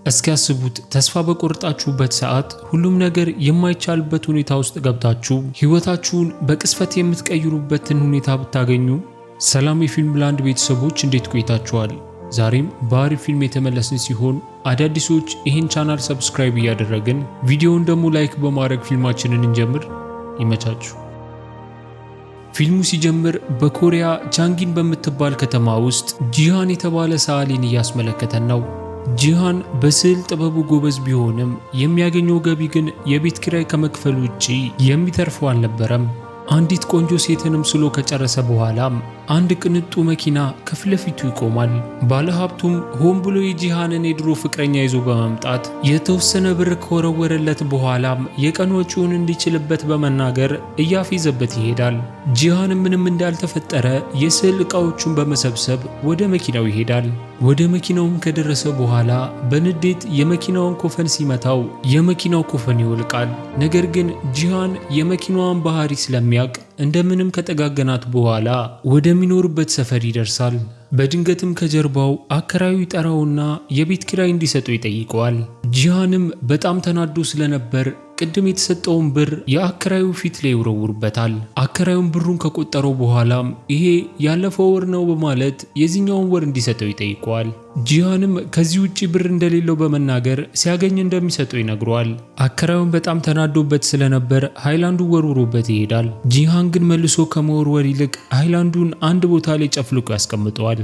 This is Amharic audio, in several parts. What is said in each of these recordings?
እስኪ ያስቡት፣ ተስፋ በቆረጣችሁበት ሰዓት ሁሉም ነገር የማይቻልበት ሁኔታ ውስጥ ገብታችሁ ህይወታችሁን በቅጽበት የምትቀይሩበትን ሁኔታ ብታገኙ። ሰላም የፊልም ላንድ ቤተሰቦች፣ እንዴት ቆይታችኋል? ዛሬም በአሪፍ ፊልም የተመለስን ሲሆን አዳዲሶች ይህን ቻናል subscribe እያደረግን ቪዲዮውን ደግሞ like በማድረግ ፊልማችንን እንጀምር። ይመቻችሁ። ፊልሙ ሲጀምር በኮሪያ ቻንጊን በምትባል ከተማ ውስጥ ጂሃን የተባለ ሰዓሊን እያስመለከተን ነው። ጂሃን በስዕል ጥበቡ ጎበዝ ቢሆንም የሚያገኘው ገቢ ግን የቤት ኪራይ ከመክፈል ውጪ የሚተርፈው አልነበረም። አንዲት ቆንጆ ሴትንም ስሎ ከጨረሰ በኋላም አንድ ቅንጡ መኪና ከፊት ለፊቱ ይቆማል። ባለሀብቱም ሆን ብሎ የጂሃንን የድሮ ፍቅረኛ ይዞ በመምጣት የተወሰነ ብር ከወረወረለት በኋላም የቀን ወጪውን እንዲችልበት በመናገር እያፌዘበት ይሄዳል። ጂሃንም ምንም እንዳልተፈጠረ የስዕል ዕቃዎቹን በመሰብሰብ ወደ መኪናው ይሄዳል። ወደ መኪናውም ከደረሰ በኋላ በንዴት የመኪናውን ኮፈን ሲመታው የመኪናው ኮፈን ይወልቃል። ነገር ግን ጂሃን የመኪናዋን ባህሪ ስለሚያውቅ እንደምንም ከጠጋገናት በኋላ ወደሚኖርበት ሰፈር ይደርሳል። በድንገትም ከጀርባው አከራዩ ይጠራውና የቤት ኪራይ እንዲሰጠው ይጠይቀዋል። ጂሃንም በጣም ተናዶ ስለነበር ቅድም የተሰጠውን ብር የአከራዩ ፊት ላይ ይወረውርበታል። አከራዩም ብሩን ከቆጠረው በኋላም ይሄ ያለፈው ወር ነው በማለት የዚህኛውን ወር እንዲሰጠው ይጠይቀዋል። ጂሃንም ከዚህ ውጪ ብር እንደሌለው በመናገር ሲያገኝ እንደሚሰጠው ይነግረዋል። አከራዩም በጣም ተናዶበት ስለነበር ሃይላንዱን ወርውሮበት ይሄዳል። ጂሃን ግን መልሶ ከመወርወር ይልቅ ሃይላንዱን አንድ ቦታ ላይ ጨፍልቆ ያስቀምጠዋል።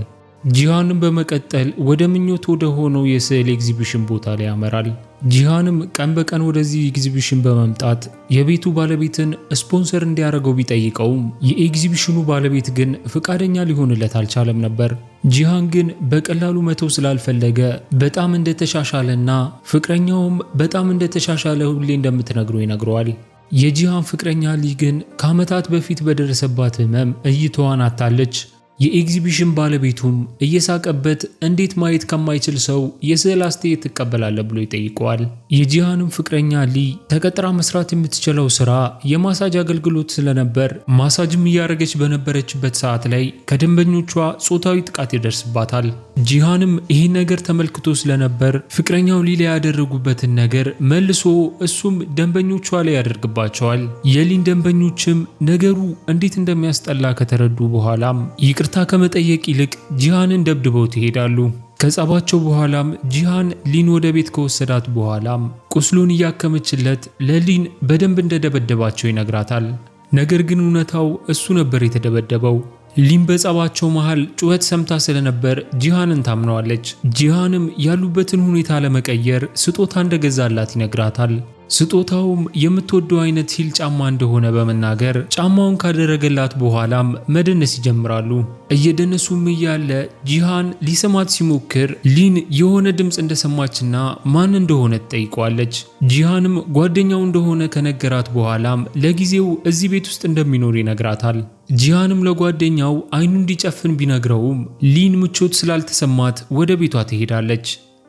ጂሃንም በመቀጠል ወደ ምኞት ወደ ሆነው የስዕል ኤግዚቢሽን ቦታ ላይ ያመራል። ጂሃንም ቀን በቀን ወደዚህ ኤግዚቢሽን በመምጣት የቤቱ ባለቤትን ስፖንሰር እንዲያደርገው ቢጠይቀውም የኤግዚቢሽኑ ባለቤት ግን ፍቃደኛ ሊሆንለት አልቻለም ነበር። ጂሃን ግን በቀላሉ መተው ስላልፈለገ በጣም እንደተሻሻለና ፍቅረኛውም በጣም እንደተሻሻለ ሁሌ እንደምትነግረው ይነግረዋል። የጂሃን ፍቅረኛ ሊ ግን ከዓመታት በፊት በደረሰባት ህመም እይታዋን አጥታለች። የኤግዚቢሽን ባለቤቱም እየሳቀበት እንዴት ማየት ከማይችል ሰው የስዕል አስተያየት ትቀበላለህ ብሎ ይጠይቀዋል። የጂሃንም ፍቅረኛ ሊ ተቀጥራ መስራት የምትችለው ስራ የማሳጅ አገልግሎት ስለነበር ማሳጅም እያደረገች በነበረችበት ሰዓት ላይ ከደንበኞቿ ጾታዊ ጥቃት ይደርስባታል። ጂሃንም ይህን ነገር ተመልክቶ ስለነበር ፍቅረኛው ሊ ላይ ያደረጉበትን ነገር መልሶ እሱም ደንበኞቿ ላይ ያደርግባቸዋል። የሊን ደንበኞችም ነገሩ እንዴት እንደሚያስጠላ ከተረዱ በኋላም ይቅርታ ከመጠየቅ ይልቅ ጂሃንን ደብድበው ይሄዳሉ። ከጸባቸው በኋላም ጂሃን ሊን ወደ ቤት ከወሰዳት በኋላም ቁስሉን እያከመችለት ለሊን በደንብ እንደደበደባቸው ይነግራታል። ነገር ግን እውነታው እሱ ነበር የተደበደበው። ሊን በጸባቸው መሃል ጩኸት ሰምታ ስለነበር ጂሃንን ታምነዋለች። ጂሃንም ያሉበትን ሁኔታ ለመቀየር ስጦታ እንደገዛላት ይነግራታል። ስጦታውም የምትወደው አይነት heel ጫማ እንደሆነ በመናገር ጫማውን ካደረገላት በኋላም መደነስ ይጀምራሉ። እየደነሱም እያለ ጂሃን ሊስማት ሲሞክር ሊን የሆነ ድምፅ እንደሰማችና ማን እንደሆነ ትጠይቀዋለች። ጂሃንም ጓደኛው እንደሆነ ከነገራት በኋላም ለጊዜው እዚህ ቤት ውስጥ እንደሚኖር ይነግራታል። ጂሃንም ለጓደኛው አይኑ እንዲጨፍን ቢነግረውም ሊን ምቾት ስላልተሰማት ወደ ቤቷ ትሄዳለች።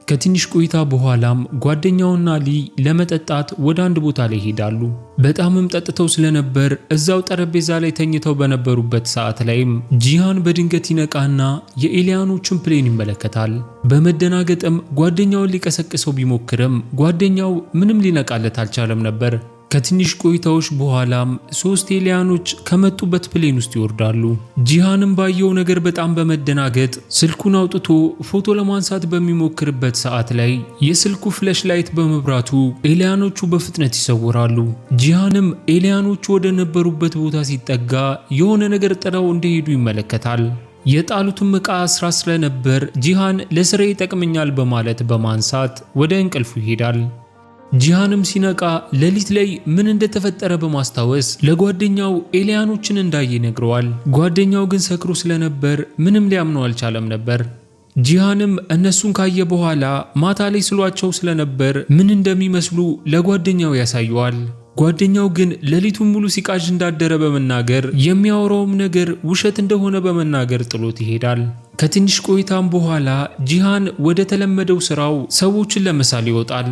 ከትንሽ ቆይታ በኋላም ጓደኛውና ሊ ለመጠጣት ወደ አንድ ቦታ ላይ ይሄዳሉ። በጣምም ጠጥተው ስለነበር እዛው ጠረጴዛ ላይ ተኝተው በነበሩበት ሰዓት ላይም ጂሃን በድንገት ይነቃና የ alien ኦቹን plane ይመለከታል። በመደናገጥም ጓደኛውን ሊቀሰቅሰው ቢሞክርም ጓደኛው ምንም ሊነቃለት አልቻለም ነበር። ከትንሽ ቆይታዎች በኋላም ሶስት alien ኦች ከመጡበት plane ውስጥ ይወርዳሉ። ጂሃንም ባየው ነገር በጣም በመደናገጥ ስልኩን አውጥቶ ፎቶ ለማንሳት በሚሞክርበት ሰዓት ላይ የስልኩ flash light በመብራቱ alien ኦቹ በፍጥነት ይሰውራሉ። ጂሃንም alien ኦቹ ወደ ነበሩበት ቦታ ሲጠጋ የሆነ ነገር ጥለው እንደሄዱ ይመለከታል። የጣሉትም ዕቃ ስራ ስለነበር ጂሃን ለስራ ይጠቅመኛል በማለት በማንሳት ወደ እንቅልፉ ይሄዳል። ጂሃንም ሲነቃ ሌሊት ላይ ምን እንደተፈጠረ በማስታወስ ለጓደኛው alien ኦችን እንዳየ ይነግረዋል። ጓደኛው ግን ሰክሮ ስለነበር ምንም ሊያምነው አልቻለም ነበር። ጂሃንም እነሱን ካየ በኋላ ማታ ላይ ስሏቸው ስለነበር ምን እንደሚመስሉ ለጓደኛው ያሳየዋል። ጓደኛው ግን ሌሊቱን ሙሉ ሲቃዥ እንዳደረ በመናገር የሚያወራውም ነገር ውሸት እንደሆነ በመናገር ጥሎት ይሄዳል። ከትንሽ ቆይታም በኋላ ጂሃን ወደ ተለመደው ስራው ሰዎችን ለመሳል ይወጣል።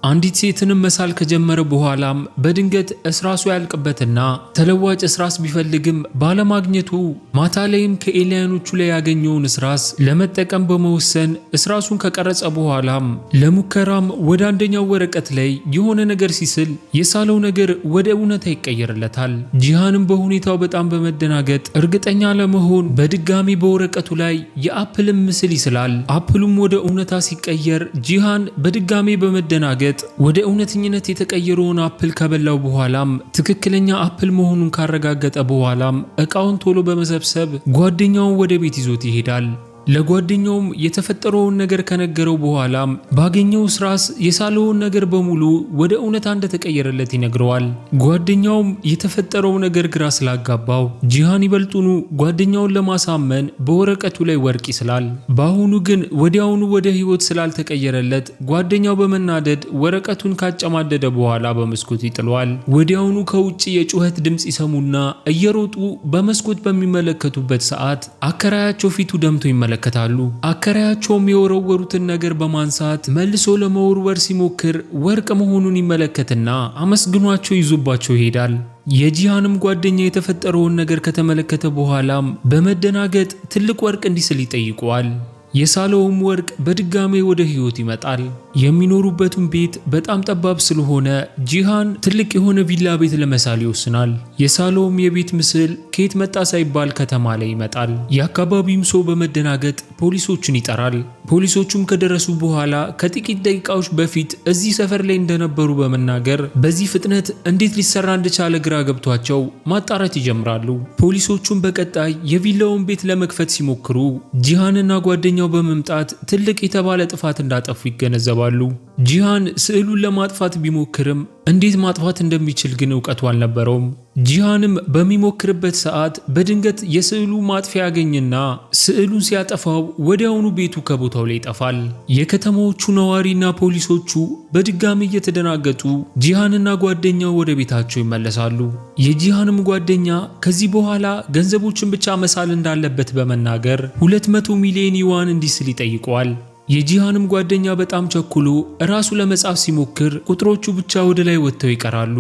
አንዲት ሴትንም መሳል ከጀመረ በኋላም በድንገት እስራሱ ያልቅበትና ተለዋጭ እስራስ ቢፈልግም ባለማግኘቱ ማታ ላይም ከ alien ኦቹ ላይ ያገኘውን እስራስ ለመጠቀም በመወሰን እስራሱን ከቀረጸ በኋላም ለሙከራም ወደ አንደኛው ወረቀት ላይ የሆነ ነገር ሲስል የሳለው ነገር ወደ እውነታ ይቀየርለታል። ጂሃንም በሁኔታው በጣም በመደናገጥ እርግጠኛ ለመሆን በድጋሚ በወረቀቱ ላይ የ apple ን ምስል ይስላል። Apple ኡም ወደ እውነታ ሲቀየር ጂሃን በድጋሚ በመደናገጥ ወደ እውነተኝነት የተቀየረውን apple ከበላው በኋላም ትክክለኛ apple መሆኑን ካረጋገጠ በኋላም እቃውን ቶሎ በመሰብሰብ ጓደኛውን ወደ ቤት ይዞት ይሄዳል። ለጓደኛውም የተፈጠረውን ነገር ከነገረው በኋላም ባገኘው እስራስ የሳለውን ነገር በሙሉ ወደ እውነታ እንደተቀየረለት ይነግረዋል። ጓደኛውም የተፈጠረው ነገር ግራ ስላጋባው ጂሃን ይበልጡኑ ጓደኛውን ለማሳመን በወረቀቱ ላይ ወርቅ ይስላል። በአሁኑ ግን ወዲያውኑ ወደ ህይወት ስላልተቀየረለት ጓደኛው በመናደድ ወረቀቱን ካጨማደደ በኋላ በመስኮት ይጥለዋል። ወዲያውኑ ከውጭ የጩኸት ድምፅ ይሰሙና እየሮጡ በመስኮት በሚመለከቱበት ሰዓት አከራያቸው ፊቱ ደምቶ ይመለከታሉ። አከራያቸውም የወረወሩትን ነገር በማንሳት መልሶ ለመወርወር ሲሞክር ወርቅ መሆኑን ይመለከትና አመስግኗቸው ይዞባቸው ይሄዳል። የጂሃንም ጓደኛ የተፈጠረውን ነገር ከተመለከተ በኋላም በመደናገጥ ትልቅ ወርቅ እንዲስል ይጠይቀዋል። የሳለውም ወርቅ በድጋሜ ወደ ህይወት ይመጣል። የሚኖሩበትም ቤት በጣም ጠባብ ስለሆነ ጂሃን ትልቅ የሆነ ቪላ ቤት ለመሳል ይወስናል። የሳለውም የቤት ምስል ከየት መጣ ሳይባል ከተማ ላይ ይመጣል። የአካባቢውም ሰው በመደናገጥ ፖሊሶቹን ይጠራል። ፖሊሶቹም ከደረሱ በኋላ ከጥቂት ደቂቃዎች በፊት እዚህ ሰፈር ላይ እንደነበሩ በመናገር በዚህ ፍጥነት እንዴት ሊሰራ እንደቻለ ግራ ገብቷቸው ማጣራት ይጀምራሉ። ፖሊሶቹም በቀጣይ የቪላውን ቤት ለመክፈት ሲሞክሩ ጂሃንና ጓደኛው በመምጣት ትልቅ የተባለ ጥፋት እንዳጠፉ ይገነዘባሉ። ጂሃን ስዕሉን ለማጥፋት ቢሞክርም እንዴት ማጥፋት እንደሚችል ግን እውቀቱ አልነበረውም። ጂሃንም በሚሞክርበት ሰዓት በድንገት የስዕሉ ማጥፊያ ያገኝና ስዕሉን ሲያጠፋው ወዲያውኑ ቤቱ ከቦታው ላይ ይጠፋል። የከተማዎቹ ነዋሪና ፖሊሶቹ በድጋሚ እየተደናገጡ ጂሃንና ጓደኛው ወደ ቤታቸው ይመለሳሉ። የጂሃንም ጓደኛ ከዚህ በኋላ ገንዘቦችን ብቻ መሳል እንዳለበት በመናገር 200 ሚሊዮን ዩዋን እንዲስል ይጠይቀዋል። የጂሃንም ጓደኛ በጣም ቸኩሎ ራሱ ለመጻፍ ሲሞክር ቁጥሮቹ ብቻ ወደ ላይ ወጥተው ይቀራሉ።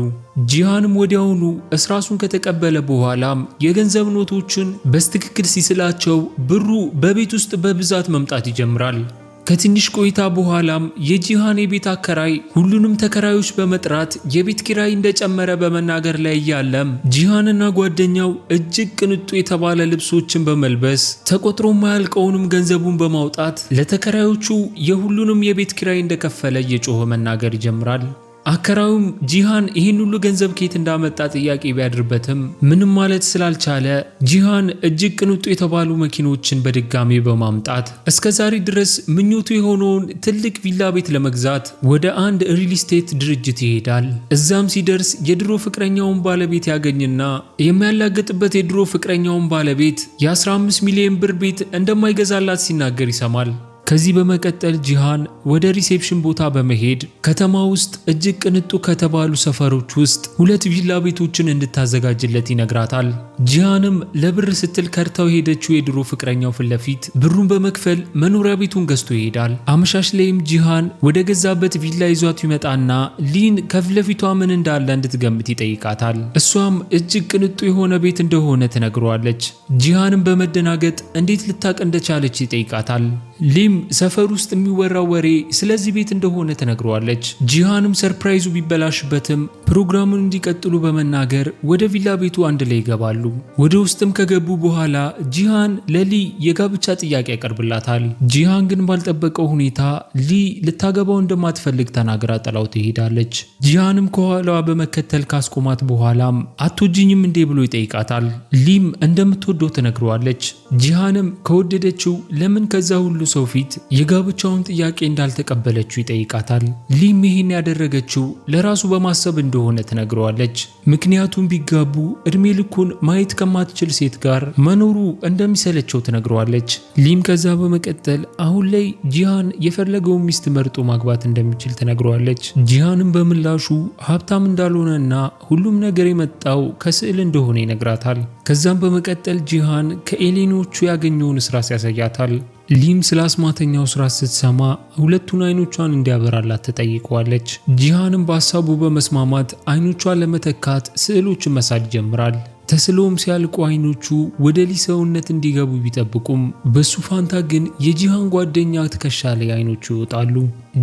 ጂሃንም ወዲያውኑ እስራሱን ከተቀበለ በኋላም የገንዘብ ኖቶችን በትክክል ሲስላቸው ብሩ በቤት ውስጥ በብዛት መምጣት ይጀምራል። ከትንሽ ቆይታ በኋላም የጂሃን የቤት አከራይ ሁሉንም ተከራዮች በመጥራት የቤት ኪራይ እንደጨመረ በመናገር ላይ እያለም ጂሃንና ጓደኛው እጅግ ቅንጡ የተባለ ልብሶችን በመልበስ ተቆጥሮ የማያልቀውንም ገንዘቡን በማውጣት ለተከራዮቹ የሁሉንም የቤት ኪራይ እንደከፈለ እየጮኸ መናገር ይጀምራል። አከራዩም ጂሃን ይህን ሁሉ ገንዘብ ከየት እንዳመጣ ጥያቄ ቢያድርበትም ምንም ማለት ስላልቻለ ጂሃን እጅግ ቅንጡ የተባሉ መኪኖችን በድጋሚ በማምጣት እስከ ዛሬ ድረስ ምኞቱ የሆነውን ትልቅ ቪላ ቤት ለመግዛት ወደ አንድ ሪል ስቴት ድርጅት ይሄዳል። እዛም ሲደርስ የድሮ ፍቅረኛውን ባለቤት ያገኝና የሚያላግጥበት የድሮ ፍቅረኛውን ባለቤት የ15 ሚሊዮን ብር ቤት እንደማይገዛላት ሲናገር ይሰማል። ከዚህ በመቀጠል ጂሃን ወደ reception ቦታ በመሄድ ከተማ ውስጥ እጅግ ቅንጡ ከተባሉ ሰፈሮች ውስጥ ሁለት ቪላ ቤቶችን እንድታዘጋጅለት ይነግራታል። ጂሃንም ለብር ስትል ከድታው የሄደችው የድሮ ፍቅረኛው ፊት ለፊት ብሩን በመክፈል መኖሪያ ቤቱን ገዝቶ ይሄዳል። አመሻሽ ላይም ጂሃን ወደ ገዛበት ቪላ ይዟት ይመጣና ሊን ከፊት ለፊቷ ምን እንዳለ እንድትገምት ይጠይቃታል። እሷም እጅግ ቅንጡ የሆነ ቤት እንደሆነ ትነግረዋለች። ጂሃንም በመደናገጥ እንዴት ልታቅ እንደቻለች ይጠይቃታል። ሊም ሰፈር ውስጥ የሚወራው ወሬ ስለዚህ ቤት እንደሆነ ትነግረዋለች። ጂሃንም surprise ኡ ቢበላሽበትም ፕሮግራሙን እንዲቀጥሉ በመናገር ወደ ቪላ ቤቱ አንድ ላይ ይገባሉ። ወደ ውስጥም ከገቡ በኋላ ጂሃን ለሊ የጋብቻ ጥያቄ ያቀርብላታል። ጂሃን ግን ባልጠበቀው ሁኔታ ሊ ልታገባው እንደማትፈልግ ተናግራ ጥላው ትሄዳለች። ጂሃንም ከኋላዋ በመከተል ካስቆማት በኋላም አትወጂኝም እንዴ ብሎ ይጠይቃታል። ሊም እንደምትወደው ትነግረዋለች። ጂሃንም ከወደደችው ለምን ከዛ ሁሉ ሰው ፊት የጋብቻውን ጥያቄ እንዳልተቀበለችው ይጠይቃታል። ሊም ይህን ያደረገችው ለራሱ በማሰብ እንደሆነ ትነግረዋለች። ምክንያቱም ቢጋቡ እድሜ ልኩን ማየት ከማትችል ሴት ጋር መኖሩ እንደሚሰለቸው ትነግረዋለች። ሊም ከዛ በመቀጠል አሁን ላይ ጂሃን የፈለገውን ሚስት መርጦ ማግባት እንደሚችል ትነግረዋለች። ጂሃንም በምላሹ ሀብታም እንዳልሆነና ሁሉም ነገር የመጣው ከስዕል እንደሆነ ይነግራታል። ከዛም በመቀጠል ጂሃን ከ alien ኦቹ ያገኘውን እስራስ ያሳያታል። ሊም ስለ አስማተኛው ስራ ስትሰማ ሁለቱን አይኖቿን እንዲያበራላት ትጠይቀዋለች። ጂሃንም በሀሳቡ በመስማማት አይኖቿን ለመተካት ስዕሎችን መሳል ይጀምራል። ተስለውም ሲያልቁ አይኖቹ ወደ ሊ ሰውነት እንዲገቡ ቢጠብቁም በሱ ፋንታ ግን የጂሃን ጓደኛ ትከሻ ላይ አይኖቹ ይወጣሉ።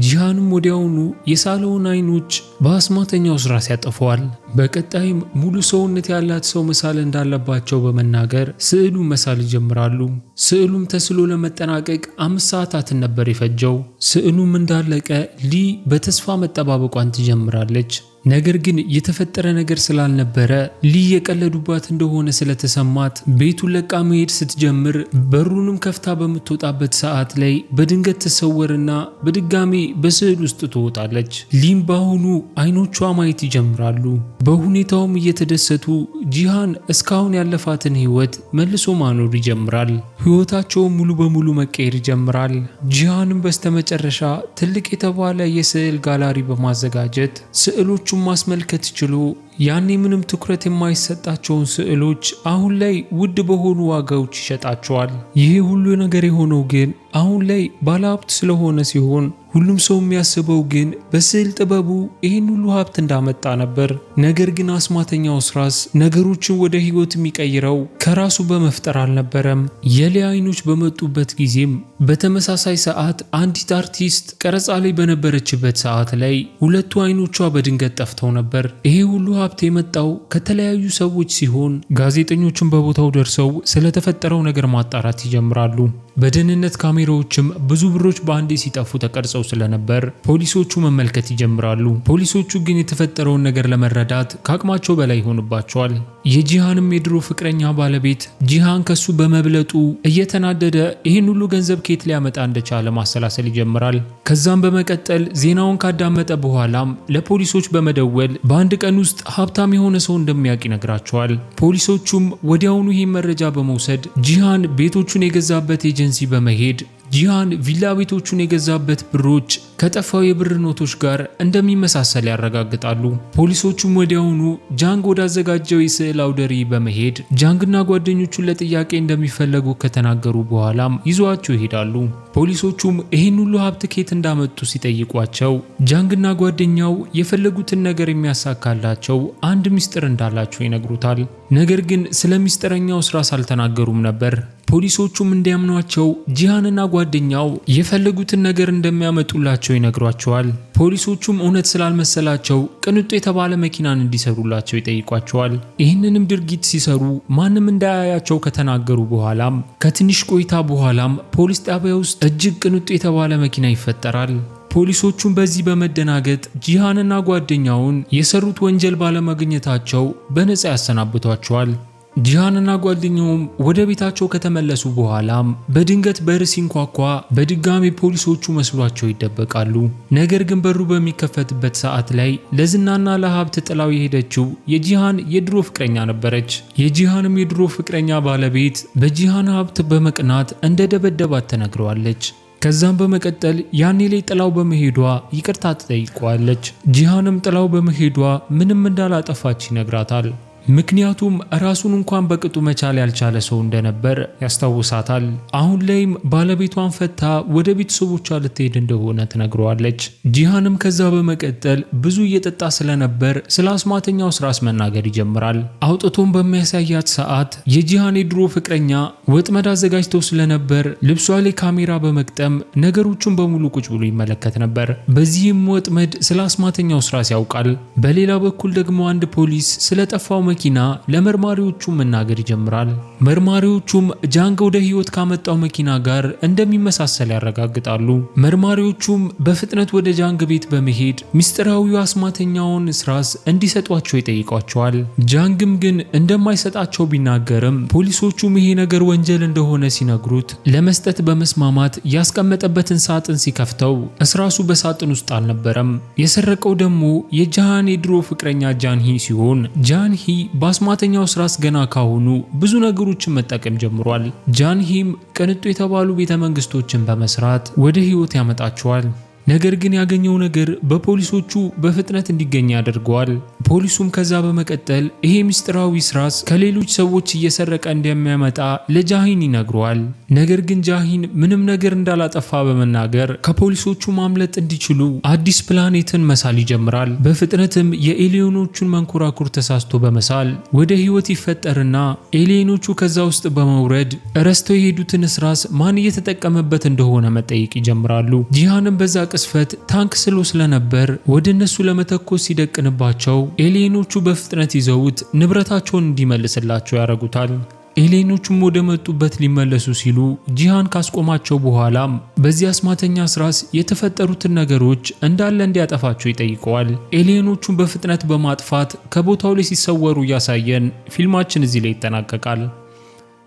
ጂሃንም ወዲያውኑ የሳለውን አይኖች በአስማተኛው ስራስ ያጠፈዋል። በቀጣይም ሙሉ ሰውነት ያላት ሰው መሳል እንዳለባቸው በመናገር ስዕሉን መሳል ይጀምራሉ። ስዕሉም ተስሎ ለመጠናቀቅ 5 ሰዓታትን ነበር የፈጀው። ስዕሉም እንዳለቀ ሊ በተስፋ መጠባበቋን ትጀምራለች። ነገር ግን የተፈጠረ ነገር ስላልነበረ ሊ የቀለዱባት እንደሆነ ስለተሰማት ቤቱን ለቃ መሄድ ስትጀምር በሩንም ከፍታ በምትወጣበት ሰዓት ላይ በድንገት ተሰወርና በድጋሚ በስዕል ውስጥ ትወጣለች። ሊም ባሁኑ አይኖቿ ማየት ይጀምራሉ። በሁኔታውም እየተደሰቱ ጂሃን እስካሁን ያለፋትን ህይወት መልሶ ማኖር ይጀምራል። ህይወታቸው ሙሉ በሙሉ መቀየር ይጀምራል። ጂሃንም በስተመጨረሻ ትልቅ የተባለ የስዕል ጋላሪ በማዘጋጀት ስዕሎቹ ማስመልከት ችሎ ያኔ ምንም ትኩረት የማይሰጣቸውን ስዕሎች አሁን ላይ ውድ በሆኑ ዋጋዎች ይሸጣቸዋል። ይሄ ሁሉ ነገር የሆነው ግን አሁን ላይ ባለሀብት ስለሆነ ሲሆን ሁሉም ሰው የሚያስበው ግን በስዕል ጥበቡ ይሄን ሁሉ ሀብት እንዳመጣ ነበር። ነገር ግን አስማተኛው ስራስ ነገሮችን ወደ ህይወት የሚቀይረው ከራሱ በመፍጠር አልነበረም። የሊ አይኖች በመጡበት ጊዜም በተመሳሳይ ሰዓት አንዲት አርቲስት ቀረጻ ላይ በነበረችበት ሰዓት ላይ ሁለቱ አይኖቿ በድንገት ጠፍተው ነበር። ይሄ ሁሉ ሀብት የመጣው ከተለያዩ ሰዎች ሲሆን ጋዜጠኞችን በቦታው ደርሰው ስለተፈጠረው ነገር ማጣራት ይጀምራሉ። በደህንነት ካሜራዎችም ብዙ ብሮች በአንዴ ሲጠፉ ተቀርጸው ስለነበር ፖሊሶቹ መመልከት ይጀምራሉ። ፖሊሶቹ ግን የተፈጠረውን ነገር ለመረዳት ከአቅማቸው በላይ ይሆንባቸዋል። የጂሃንም የድሮ ፍቅረኛ ባለቤት ጂሃን ከሱ በመብለጡ እየተናደደ ይህን ሁሉ ገንዘብ ከየት ሊያመጣ እንደቻለ ማሰላሰል ይጀምራል። ከዛም በመቀጠል ዜናውን ካዳመጠ በኋላም ለፖሊሶች በመደወል በአንድ ቀን ውስጥ ሀብታም የሆነ ሰው እንደሚያውቅ ይነግራቸዋል። ፖሊሶቹም ወዲያውኑ ይህን መረጃ በመውሰድ ጂሃን ቤቶቹን የገዛበት ኤጀንሲ በመሄድ ጂሃን ቪላ ቤቶቹን የገዛበት ብሮች ከጠፋው የብር ኖቶች ጋር እንደሚመሳሰል ያረጋግጣሉ። ፖሊሶቹም ወዲያውኑ ጃንግ ወዳዘጋጀው የስዕል አውደ ርዕይ በመሄድ ጃንግና ጓደኞቹን ለጥያቄ እንደሚፈለጉ ከተናገሩ በኋላም ይዟቸው ይሄዳሉ። ፖሊሶቹም ይህን ሁሉ ሀብት ከየት እንዳመጡ ሲጠይቋቸው ጃንግና ጓደኛው የፈለጉትን ነገር የሚያሳካላቸው አንድ ሚስጥር እንዳላቸው ይነግሩታል። ነገር ግን ስለ ሚስጥረኛው ስራ ሳልተናገሩም ነበር። ፖሊሶቹም እንዲያምኗቸው ጂሃንና ጓደኛው የፈለጉትን ነገር እንደሚያመጡላቸው ይነግሯቸዋል። ፖሊሶቹም እውነት ስላልመሰላቸው ቅንጡ የተባለ መኪናን እንዲሰሩላቸው ይጠይቋቸዋል። ይህንንም ድርጊት ሲሰሩ ማንም እንዳያያቸው ከተናገሩ በኋላም ከትንሽ ቆይታ በኋላም ፖሊስ ጣቢያ ውስጥ እጅግ ቅንጡ የተባለ መኪና ይፈጠራል። ፖሊሶቹም በዚህ በመደናገጥ ጂሃንና ጓደኛውን የሰሩት ወንጀል ባለማግኘታቸው በነፃ ያሰናብቷቸዋል። ጂሃንና ጓደኛውም ወደ ቤታቸው ከተመለሱ በኋላም በድንገት በር ሲንኳኳ በድጋሚ ፖሊሶቹ መስሏቸው ይደበቃሉ። ነገር ግን በሩ በሚከፈትበት ሰዓት ላይ ለዝናና ለሀብት ጥላው የሄደችው የጂሃን የድሮ ፍቅረኛ ነበረች። የጂሃንም የድሮ ፍቅረኛ ባለቤት በጂሃን ሀብት በመቅናት እንደደበደባት ተነግረዋለች። ከዛም በመቀጠል ያኔ ላይ ጥላው በመሄዷ ይቅርታ ትጠይቀዋለች። ጂሃንም ጥላው በመሄዷ ምንም እንዳላጠፋች ይነግራታል። ምክንያቱም ራሱን እንኳን በቅጡ መቻል ያልቻለ ሰው እንደነበር ያስታውሳታል። አሁን ላይም ባለቤቷን ፈታ ወደ ቤተሰቦቿ ልትሄድ እንደሆነ ትነግረዋለች። ጂሃንም ከዛ በመቀጠል ብዙ እየጠጣ ስለነበር ስለ አስማተኛው ስራስ መናገር ይጀምራል። አውጥቶም በሚያሳያት ሰዓት የጂሃን የድሮ ፍቅረኛ ወጥመድ አዘጋጅተው ስለነበር ልብሷ ላይ ካሜራ በመቅጠም ነገሮቹን በሙሉ ቁጭ ብሎ ይመለከት ነበር። በዚህም ወጥመድ ስለ አስማተኛው ስራስ ያውቃል። በሌላ በኩል ደግሞ አንድ ፖሊስ ስለጠፋው መኪና ለመርማሪዎቹ መናገር ይጀምራል። መርማሪዎቹም ጃንግ ወደ ህይወት ካመጣው መኪና ጋር እንደሚመሳሰል ያረጋግጣሉ። መርማሪዎቹም በፍጥነት ወደ ጃንግ ቤት በመሄድ ሚስጥራዊው አስማተኛውን ስራስ እንዲሰጧቸው ይጠይቋቸዋል። ጃንግም ግን እንደማይሰጣቸው ቢናገርም ፖሊሶቹም ይሄ ነገር ወንጀል እንደሆነ ሲነግሩት ለመስጠት በመስማማት ያስቀመጠበትን ሳጥን ሲከፍተው እስራሱ በሳጥን ውስጥ አልነበረም። የሰረቀው ደግሞ የጃሃን የድሮ ፍቅረኛ ጃንሂ ሲሆን ጃንሂ በአስማተኛው ስራስ ገና ካሁኑ ብዙ ነገሮችን መጠቀም ጀምሯል። ጃንሂም ቅንጡ የተባሉ ቤተ መንግስቶችን በመስራት ወደ ህይወት ያመጣቸዋል። ነገር ግን ያገኘው ነገር በፖሊሶቹ በፍጥነት እንዲገኝ ያደርገዋል። ፖሊሱም ከዛ በመቀጠል ይሄ ምስጢራዊ ስራስ ከሌሎች ሰዎች እየሰረቀ እንደሚያመጣ ለጃሂን ይነግረዋል። ነገር ግን ጃሂን ምንም ነገር እንዳላጠፋ በመናገር ከፖሊሶቹ ማምለጥ እንዲችሉ አዲስ ፕላኔትን መሳል ይጀምራል። በፍጥነትም የ alien ኦቹን መንኮራኩር ተሳስቶ በመሳል ወደ ህይወት ይፈጠርና alien ኦቹ ከዛ ውስጥ በመውረድ ረስተው የሄዱትን ስራስ ማን እየተጠቀመበት እንደሆነ መጠየቅ ይጀምራሉ። ጂሃንም በዛ ቅስፈት ታንክ ስሎ ስለነበር ወደ እነሱ ለመተኮስ ሲደቅንባቸው alien ኦቹ በፍጥነት ይዘውት ንብረታቸውን እንዲመልስላቸው ያደርጉታል። Alien ኦቹም ወደ መጡበት ሊመለሱ ሲሉ ጂሃን ካስቆማቸው በኋላም በዚህ አስማተኛ ስራስ የተፈጠሩትን ነገሮች እንዳለ እንዲያጠፋቸው ይጠይቀዋል። Alien ኦቹን በፍጥነት በማጥፋት ከቦታው ላይ ሲሰወሩ እያሳየን ፊልማችን እዚህ ላይ ይጠናቀቃል።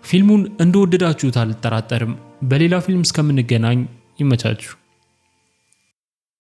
ፊልሙን እንደወደዳችሁት አልጠራጠርም። በሌላ ፊልም እስከምንገናኝ ይመቻችሁ።